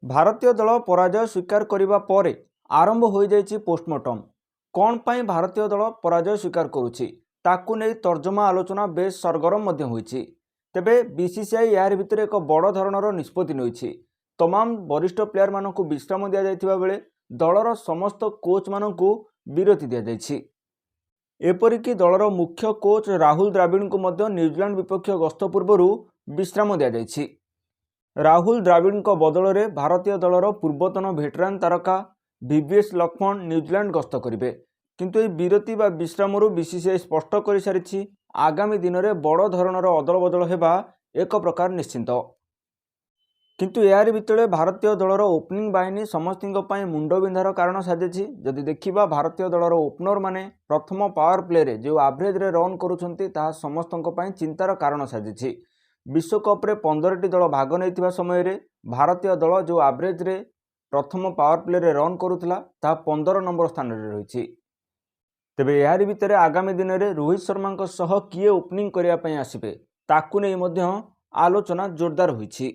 ଭାରତୀୟ ଦଳ ପରାଜୟ ସ୍ୱୀକାର କରିବା ପରେ ଆରମ୍ଭ ହୋଇଯାଇଛି ପୋଷ୍ଟମର୍ଟମ। କ'ଣ ପାଇଁ ଭାରତୀୟ ଦଳ ପରାଜୟ ସ୍ୱୀକାର କରୁଛି, ତାକୁ ନେଇ ତର୍ଜମା ଆଲୋଚନା ବେଶ୍ ସରଗରମ ମଧ୍ୟ ହୋଇଛି। ତେବେ ବିସିସିଆଇ ଏହାରି ଭିତରେ ଏକ ବଡ଼ ଧରଣର ନିଷ୍ପତ୍ତି ନେଇଛି। ତମାମ ବରିଷ୍ଠ ପ୍ଲେୟାରମାନଙ୍କୁ ବିଶ୍ରାମ ଦିଆଯାଇଥିବା ବେଳେ ଦଳର ସମସ୍ତ କୋଚ୍ମାନଙ୍କୁ ବିରତି ଦିଆଯାଇଛି। ଏପରିକି ଦଳର ମୁଖ୍ୟ କୋଚ୍ ରାହୁଲ ଦ୍ରାବିଡ଼ଙ୍କୁ ମଧ୍ୟ ନ୍ୟୁଜିଲାଣ୍ଡ ବିପକ୍ଷ ଗସ୍ତ ପୂର୍ବରୁ ବିଶ୍ରାମ ଦିଆଯାଇଛି। ରାହୁଲ ଦ୍ରାବିଡ଼ଙ୍କ ବଦଳରେ ଭାରତୀୟ ଦଳର ପୂର୍ବତନ ଭେଟରାନ୍ ତାରକା ଭିଭିଏସ୍ ଲକ୍ଷ୍ମଣ ନ୍ୟୁଜିଲାଣ୍ଡ ଗସ୍ତ କରିବେ। କିନ୍ତୁ ଏହି ବିରତି ବା ବିଶ୍ରାମରୁ ବିସିସିଆଇ ସ୍ପଷ୍ଟ କରିସାରିଛି, ଆଗାମୀ ଦିନରେ ବଡ଼ ଧରଣର ଅଦଳବଦଳ ହେବା ଏକ ପ୍ରକାର ନିଶ୍ଚିତ। କିନ୍ତୁ ଏହାରି ଭିତରେ ଭାରତୀୟ ଦଳର ଓପନିଂ ବାହିନୀ ସମସ୍ତଙ୍କ ପାଇଁ ମୁଣ୍ଡବିନ୍ଧାର କାରଣ ସାଜିଛି। ଯଦି ଦେଖିବା, ଭାରତୀୟ ଦଳର ଓପନରମାନେ ପ୍ରଥମ ପାୱାର ପ୍ଲେରେ ଯେଉଁ ଆଭରେଜରେ ରନ୍ କରୁଛନ୍ତି, ତାହା ସମସ୍ତଙ୍କ ପାଇଁ ଚିନ୍ତାର କାରଣ ସାଜିଛି। ବିଶ୍ୱକପ୍ରେ 15ଟି ଦଳ ଭାଗ ନେଇଥିବା ସମୟରେ ଭାରତୀୟ ଦଳ ଯେଉଁ ଆଭରେଜରେ ପ୍ରଥମ ପାୱାର ପ୍ଲେରେ ରନ୍ କରୁଥିଲା, ତାହା 15 ନମ୍ବର ସ୍ଥାନରେ ରହିଛି। ତେବେ ଏହାରି ଭିତରେ ଆଗାମୀ ଦିନରେ ରୋହିତ ଶର୍ମାଙ୍କ ସହ କିଏ ଓପନିଂ କରିବା ପାଇଁ ଆସିବେ, ତାକୁ ନେଇ ମଧ୍ୟ ଆଲୋଚନା ଜୋରଦାର ହୋଇଛି।